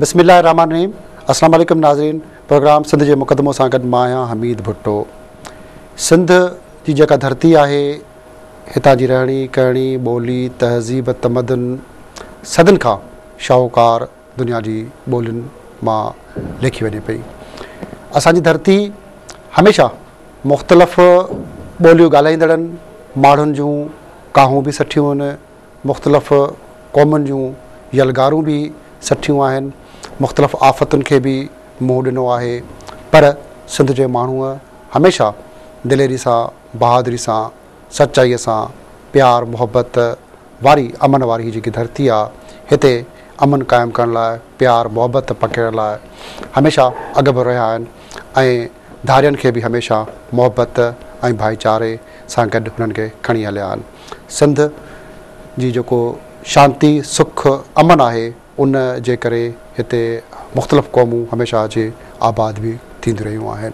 بسم الله الرحمٰن الرحيم السلام عليڪم ناظرين پروگرام سنڌ جي مقدمو سان گڏ مان آهيان حميد ڀٽو سنڌ جي جيڪا ڌرتي آهي هتان جي رهڻي ڪهڻي ٻولي تهذيب تمدن صدين کان شاهوڪار دنيا جي ٻولين مان ليکي وڃي پئي اسان جي ڌرتي هميشه مختلف ٻوليون ڳالهائيندڙن ماڻهن جون ڪاهون به سٺيون آهن مختلف قومن جون يلغارون به سٺيون آهن، مختلف آفتن کي به منهن ڏنو آهي پر سنڌ جي ماڻهوء هميشه دليري سان، بهادري سان، سچائيء سان، پيار محبت واري امن واري هي جيڪي ڌرتي آ هتي امن قائم ڪرڻ لاء پيار محبت پکيڙڻ لاء هميشه اڳڀرو رهيا آهن ۽ ڌارين کي به هميشه محبت ۽ ڀائيچاري سان گڏ هنن کي کڻي هليا آهن. سنڌ جي جيڪو شانتي، سک، امن آهي ان جي ڪري هتي مختلف قومون هميشه اچي آباد به ٿينديون رهيون آهن.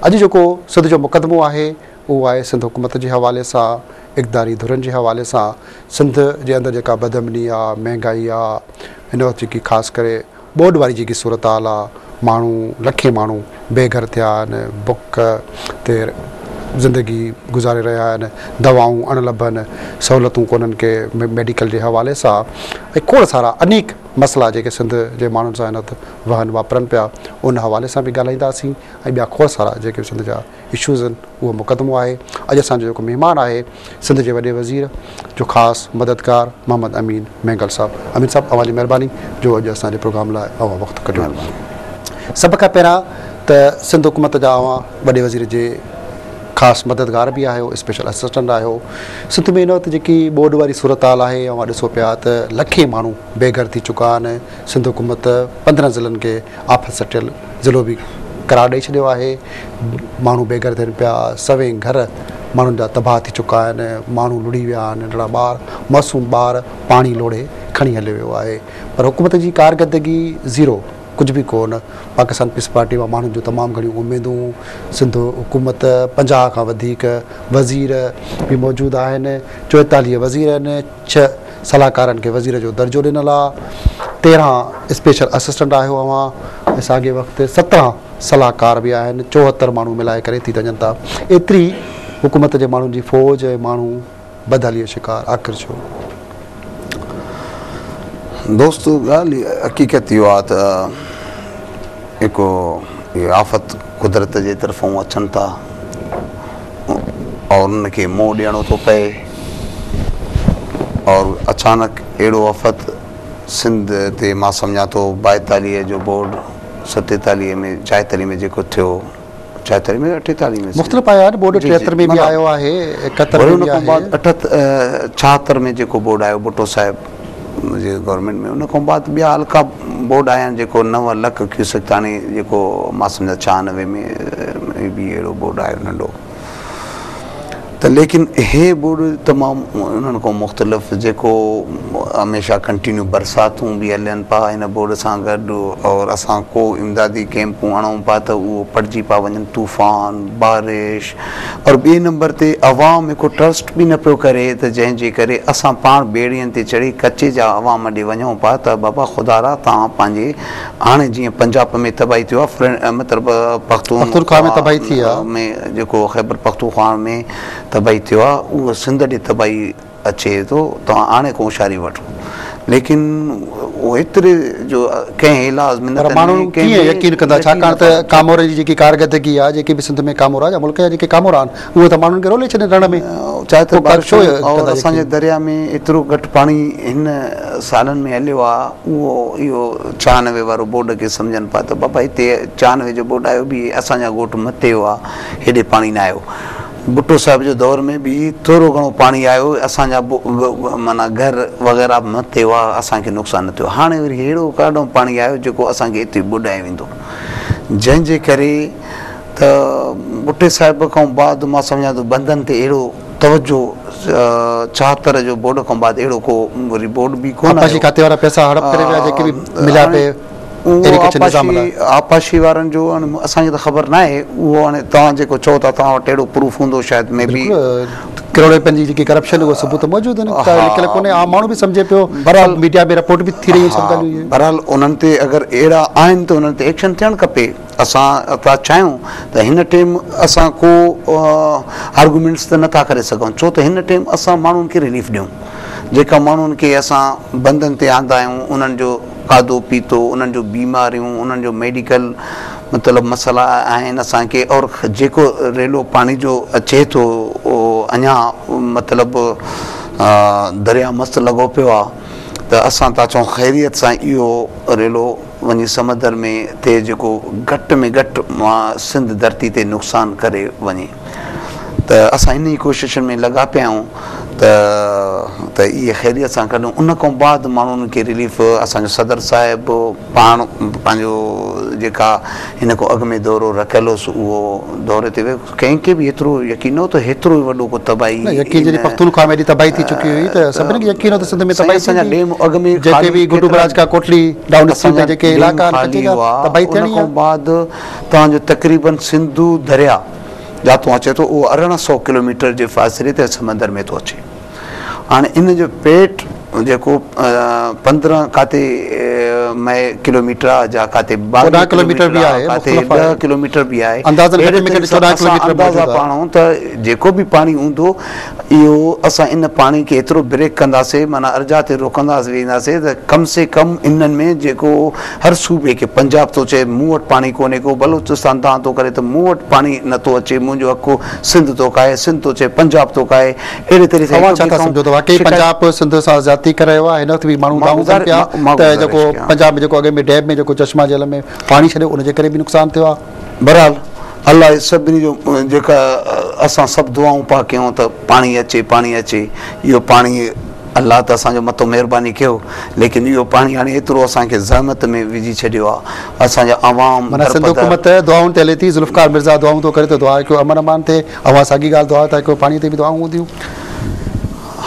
اڄ جيڪو سنڌ جو مقدمو آهي اهو آهي سنڌ حڪومت جي حوالي سان، اقتداري ڌرين جي حوالي سان سنڌ جي اندر جيڪا بدامني آ، مهنگائي آ، هن وقت جيڪي خاص ڪري ٻوڏ واري جيڪي صورتحال آ، ماڻهو لکين ماڻهو بي گهر ٿيا آهن، بک تي زندگي گذاري رهيا آهن، دوائون اڻ لڀ آهن، سهولتون ڪونهن ڪي ميڊيڪل جي حوالي سان ۽ کوڙ سارا انيڪ مسئلا جيڪي سنڌ جي ماڻهن سان هن وقت وهن واپرن پيا ان حوالي سان به ڳالهائينداسين ۽ ٻيا کوڙ سارا جيڪي به سنڌ جا اشوز آهن اهو مقدمو آهي. اڄ اسان جو جيڪو مهمان آهي سنڌ جي وڏي وزير جو خاص مددگار محمد امين مينگل صاحب. امين صاحب اوهان جي مهرباني جو اڄ اسان جي پروگرام لاء اوهان وقت ڪڍيو. سڀ کان پهريان ته سنڌ حڪومت جا اوهان وڏي وزير جي خاص مددگار به آهيو، اسپيشل اسسٽنٽ آهيو. سنڌ ۾ هن وقت جيڪي ٻوڏ واري صورتحال آهي اوهان ڏسو پيا ته لکين ماڻهو بي گهر ٿي چڪا آهن. سنڌ حڪومت 15 ضلعن کي آفت سٽيل ضلعو به قرار ڏئي ڇڏيو آهي، ماڻهو بي گهر ٿين پيا، سوين گهر ماڻهن جا تباهه ٿي چڪا آهن، ماڻهو لڙهي ويا آهن، ننڍڙا ٻار، معصوم ٻار پاڻي لوڙهي کڻي هليو ويو آهي پر حڪومت جي ڪارڪردگي زيرو، ڪجهه به ڪونه، پاڪستان پيپلز پارٽي مان ماڻهن جون تمام گهڻيون اميدون، سنڌ حڪومت 50 کان وڌيڪ وزير به موجود آهن، 44 وزير آهن، 6 صلاحڪارن کي وزير جو درجو ڏنل آ، 13 اسپيشل اسسٽنٽ آهيو اوهان ۽ ساڳئي وقت 17 صلاحڪار به آهن، 74 ماڻهو ملائي ڪري ٿي وڃن ٿا. ايتري حڪومت جي ماڻهن جي فوج ۽ ماڻهو بدحالي جو شڪار آخر ڇو؟ دوست ڳالهه حقيقت اهو آ ته هڪ اهي آفت قدرت جي طرفون اچن ٿا اور ان کي منهن ڏيڻو ٿو پئي اور اچانڪ اهڙو آفت سنڌ تي مان سمجهان ٿو 42 جو بورڊ 47 ۾ 46 ۾ جيڪو ٿيو 46 ۾ 48 ۾ مختلف آيا آهن بورڊ 73 ۾ به آيو آهي 71 ۾ به آهي بعد 76 ۾ جيڪو بورڊ آيو ڀٽو صاحب جي گورنمينٽ ۾ ان کان بعد ٻيا هلڪا بورڊ آيا آهن جيڪو 9 لک ڪيوسڪ تاڻي جيڪو مان سمجهان 96 ۾ به اهڙو بورڊ آيو ننڍو ته ليڪن هي ٻوڏ تمام انهن کان مختلف جيڪو هميشه ڪنٽينيو برساتون به هلن پا هن ٻوڏ سان گڏ اور اسان ڪو امدادي ڪيمپون هڻون پا ته اهو پٽجي پا وڃن طوفان بارش اور ٻئي نمبر تي عوام هڪ ٽرسٽ به نه پيو ڪري ته جنهن جي ڪري اسان پاڻ ٻيڙين تي چڙهي ڪچي جا عوام ڏي وڃون پا ته بابا خدارا توهان پنهنجي هاڻي جيئن پنجاب ۾ تباهي ٿيو آهي مطلب پختونخوا ۾ تباهي ٿي آهي ۾ جيڪو خيبر پختونخوا ۾ تباهي ٿيو آهي اهو سنڌ ڏي تباهي اچي ٿو توهان هاڻي کان هوشياري وٺو ليڪن اهو ايتري جو ڪنهن ايلاز منت پر ماڻهو ڪيئن يقين ڪندا ڇاڪاڻ ته ڪامورن جي جيڪي ڪارڪردگي آهي جيڪي به سنڌ ۾ ڪامورا يا ملڪ جا جيڪي ڪامورا آهن اهي ته ماڻهن کي رولي ڇڏين رڻ ۾. چاهي ته بارشون اور اسان جي درياء ۾ ايترو گهٽ پاڻي هن سالن ۾ هليو آ اهو اهو 96 وارو ٻوڏ کي سمجهن پيا ته بابا هتي 96 جو ٻوڏ آيو به اسان جا ڳوٺ مٿي هئا هيڏي پاڻي نه آيو ڀٽو صاحب جو دور ۾ به ٿورو گهڻو پاڻي آيو اسان جا معنيٰ گهر وغيره مٿي هئا اسان کي نقصان نه ٿيو هاڻي وري ههڙو ڪاڏو پاڻي آيو جيڪو اسان کي هتي ٻڏائي ويندو جنهن جي ڪري ته ڀٽي صاحب کان بعد مان سمجهان ٿو بندن تي اهڙو توجه 76 جو ٻوڏ کان بعد اهڙو ڪو وري ٻوڏ به ڪونه آيو. آبپاشي کاتي وارا پئسا هڙپ ڪري ويا جيڪي به مليا پئي. ايريگيشن نظام لاء. آبپاشي وارن جو هاڻي اسان کي ته خبر ناهي اهو هاڻي توهان جيڪو چئو ٿا توهان وٽ اهڙو پروف هوندو شايد مي بي. بلڪل ڪروڙين رپين جي جيڪي ڪرپشن اهو ثبوت موجود آهن ڪا لڪيل ڪونهي عام ماڻهو به سمجهي پيو بهرحال ميڊيا ۾ رپورٽ به ٿي رهيون سڀ ڳالهيون اهي. بهرحال انهن تي اگر اهڙا آهن ته انهن تي ايڪشن ٿيڻ کپي اسان ٿا چاهيون ته هن ٽيم اسان ڪو آرگومينٽس ته نٿا ڪري سگهون ڇو ته هن ٽيم اسان ماڻهن کي رليف ڏيون جيڪا ماڻهن کي اسان بندن تي آندا آهيون انهن جو کاڌو پيتو انهن جو بيماريون انهن جو ميڊيڪل مطلب مسئلا آهن اسان کي اور جيڪو ريلو پاڻي جو اچي ٿو اڃا مطلب دريا مست لڳو پيو آ ته اسان ٿا چئون خيريت سان اهو ريلو وڃي سمندر ۾ ٿئي جيڪو گهٽ ۾ گهٽ سنڌ ڌرتي تي نقصان ڪري وڃي ته اسان انهي ڪوششن ۾ لڳا پيا آهيون ته ته اهي خيريت سان ڪڍون ان کان بعد ماڻهن کي رليف اسان جو صدر صاحب پاڻ پنهنجو جيڪا هن کان اڳ ۾ دورو رکيل هوس اهو دوري تي ويو ڪنهن کي به ايترو يقين نه هو ته هيترو وڏو ڪو تباهي نه يقين جڏهن پختونخوا ۾ ايڏي تباهي ٿي چڪي هئي ته سڀني کي يقين هو ته سنڌ ۾ تباهي ٿيندي جيڪي به گڊو بئراج کان ڪوٽڙي ڊائون اسٽريم تائين جيڪي علائقا آهن ڪچي جا تباهي ٿيڻي آهي. ان کان بعد توهان جو تقريبن سنڌو درياء جاتون اچي ٿو اهو 1800 ڪلوميٽر جي فاصلي تي سمندر ۾ ٿو اچي. هاڻي ان جو پيٽ جيڪو 15 ڪاتي مئي ڪلوميٽر آ جا ڪاتي 22 ڪلوميٽر به آهي ڪاتي 10 ڪلوميٽر به آهي اندازن گهٽ ۾ گهٽ 14 ڪلوميٽر اندازا پاڻون ته جيڪو به پاڻي هوندو اهو اسان ان پاڻي کي ايترو بريڪ ڪنداسي معنيٰ ارجا تي روڪنداسي وينداسي ته ڪم سي ڪم انهن ۾ جيڪو هر صوبي کي پنجاب ٿو چئي مون وٽ پاڻي ڪونهي ڪو بلوچستان دانهن ٿو ڪري ته مون وٽ پاڻي نٿو اچي منهنجو حق سنڌ ٿو کائي سنڌ ٿو چئي پنجاب ٿو کائي اهڙي طريقي سان اوهان ڇا ٿا سمجهو ته واقعي پنجاب سنڌ سان زيادتي ڪري رهيو آهي؟ هن وقت به ماڻهو دانهون ڪن پيا ته جيڪو پنجاب ۾ جيڪو اڳ ۾ ڊيم ۾ جيڪو چشما جهلم ۾ پاڻي ڇڏيو ان جي ڪري به نقصان ٿيو آهي. بهرحال الله سڀني جو جيڪا اسان سڀ دعائون پيا ڪيون ته پاڻي اچي پاڻي اچي اهو پاڻي الله ته اسان جو مٿو مهرباني ڪيو ليڪن اهو پاڻي هاڻي ايترو اسان کي زحمت ۾ وجهي ڇڏيو آهي اسان جا عوام معنيٰ سنڌ حڪومت دعائن تي هلي ٿي ذوالفقار مرزا دعائون ٿو ڪري ته دعا ڪيو امن امان ٿئي اوهان ساڳي ڳالهه دعا ٿا ڪيو پاڻي تي به دعائون هونديون.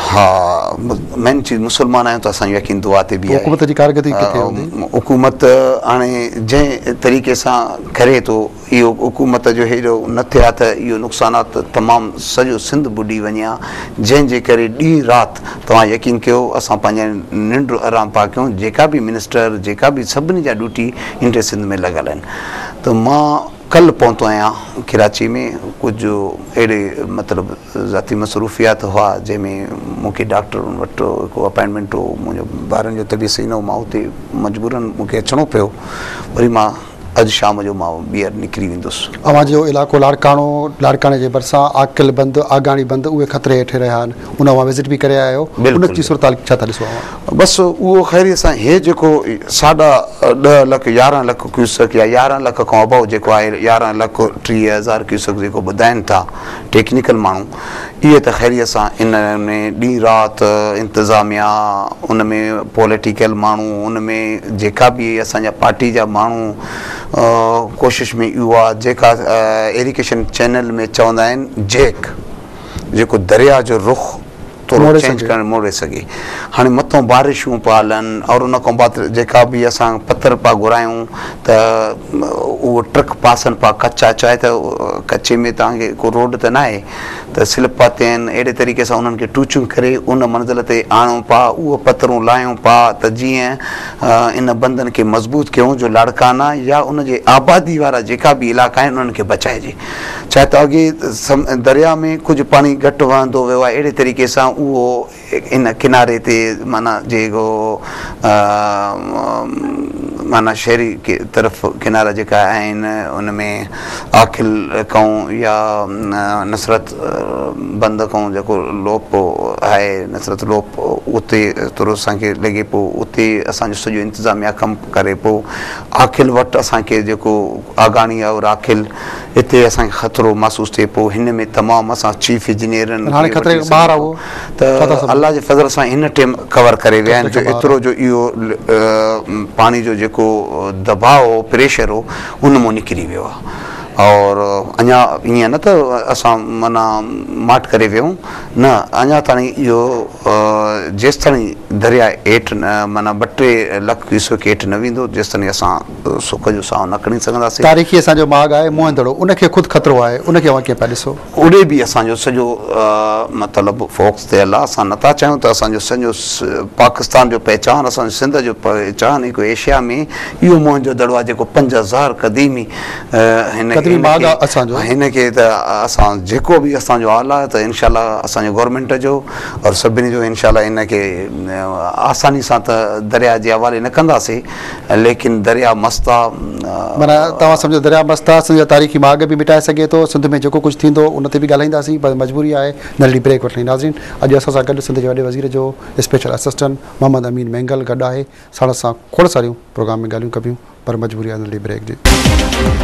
ها مين چيز مسلمان آهيون ته اسان جو يقين دعا تي به آهي. حڪومت جي ڪارڪردگي ڪٿي هوندي؟ حڪومت هاڻي جنهن طريقي سان ڪري ٿو اهو حڪومت جو هيڏو نه ٿئي ها ته اهو نقصانات تمام سڄو سنڌ ٻڏي وڃي ها جنهن جي ڪري ڏينهن رات توهان يقين ڪيو اسان پنهنجا ننڊ آرام پيا ڪيون جيڪا به منسٽر جيڪا به سڀني جا ڊيوٽي انٽي سنڌ ۾ لڳل آهن ته مان ڪلهه پهتو آهيان ڪراچي ۾ ڪجهه اهڙي مطلب ذاتي مصروفيات هئا جنهن ۾ مون کي ڊاڪٽرن وٽ هڪ اپائنٽمينٽ هو منهنجو ٻارن جو طبيعت صحيح نه هو مان اتي مجبورن مون کي اچڻو پيو وري مان اڄ شام جو مان ٻيهر نڪري ويندس. اوهان جو علائقو لاڙڪاڻو، لاڙڪاڻي جي ڀرسان عاقل بند، آگاڻي بند اهي خطري هيٺ رهيا آهن ان اوهان وزٽ به ڪري آيا آهيو ان جي صورتحال ڇا ٿا ڏسو اوهان؟ بس اهو خيريت سان هي جيڪو ساڍا ڏهه لک 11 لک ڪيوسڪ يا 11 لک کان ابو جيڪو آهي 11 لک 30 هزار ڪيوسڪ جيڪو ٻڌائين ٿا ٽيڪنيڪل ماڻهو اهي ته خيريت سان ان ۾ ڏينهن رات انتظاميا ان ۾ پوليٽيڪل ماڻهو ان ۾ جيڪا به اسان جا پارٽي جا ماڻهو ڪوشش ۾ اهو آهي جيڪا ايريگيشن چينل ۾ چوندا آهن جيڪ جيڪو درياء جو رخ ٿورو چينج ڪرڻ موڙي سگهي. هاڻي مٿون بارشون پيا هلن اور ان کان بعد جيڪا به اسان پٿر پيا گهرايون ته اهو ٽرڪ پاسن پيا ڪچا چاهي ته ڪچي ۾ توهان کي ڪو روڊ ته ناهي ته سلپ پيا ٿين اهڙي طريقي سان انهن کي ٽوچون ڪري ان منزل تي آڻون پيا اهو پٿرون لاهيون پيا ته جيئن ان بندن کي مضبوط ڪيون جو لاڙڪانا يا ان جي آبادي وارا جيڪا به علائقا آهن انهن کي بچائجي. ڇا ته اڳي درياء ۾ ڪجهه پاڻي گهٽ وهندو ويو آهي اهڙي طريقي سان اهو ان ڪناري تي معنيٰ جيڪو معنيٰ شهري طرف ڪنارا جيڪا آهن ان ۾ عاقل کان يا نصرت بند کان جيڪو لوپ آهي نصرت لوپ اتي ٿورو اسان کي لڳي پيو اتي اسان جو سڄو انتظاميا ڪم ڪري پيو عاقل وٽ اسان کي جيڪو آگاڻي اور عاقل اتي اسان کي خطرو محسوس ٿئي پيو هن ۾ تمام اسان چيف انجنيئرن هاڻي خطري کان ٻاهر آهي اهو ته الله جي فضل سان هن ٽيم ڪور ڪري ويا آهن جو ايترو جو اهو پاڻي جو جيڪو دٻاء هو پريشر هو ان مون نڪري ويو آهي. اور اڃا ائين نه ته اسان معنيٰ ماٺ ڪري ويهون نه اڃا تاڻي اهو جيستاڻي درياء هيٺ معنيٰ ٻه ٽي لک ڪيوسڪ هيٺ نه ويندو جيستاڻي اسان سک جو ساهه نه کڻي سگهنداسين. تاريخي اسان جو ماڳ آهي موهن دڙو ان کي خود خطرو آهي ان کي اوهان ڪيئن پيا ڏسو؟ اوڏي به اسان جو سڄو مطلب فوڪس ٿيل آهي اسان نٿا چاهيون ته اسان جو سڄو پاڪستان جو پهچان اسان جو سنڌ جو پهچان هڪ ايشيا ۾ اهو موهن جو دڙو آهي جيڪو 5000 قديمي هن قديمي ماڳ آهي اسان جو. هن کي ته اسان جيڪو به اسان جو حال آهي ته انشاء الله اسان جو گورنمينٽ جو اور سڀني جو انشاء الله ان کي آساني سان ته درياء جي حوالي نه ڪنداسين ليڪن درياء مست آ. معنيٰ توهان سمجهو درياء مست آ سنڌ جا تاريخي ماڳ به مٽائي سگهي ٿو سنڌ ۾ جيڪو ڪجهه ٿيندو ان تي به ڳالهائينداسين پر مجبوري آهي ننڍڙي بريڪ وٺڻي ناظرين اڄ اسان سان گڏ سنڌ جي وڏي وزير جو اسپيشل اسسٽنٽ محمد امين مينگل گڏ آهي ساڻس سان کوڙ ساريون پروگرام ۾ ڳالهيون ڪبيون پر مجبوري آهي ننڍڙي بريڪ جي.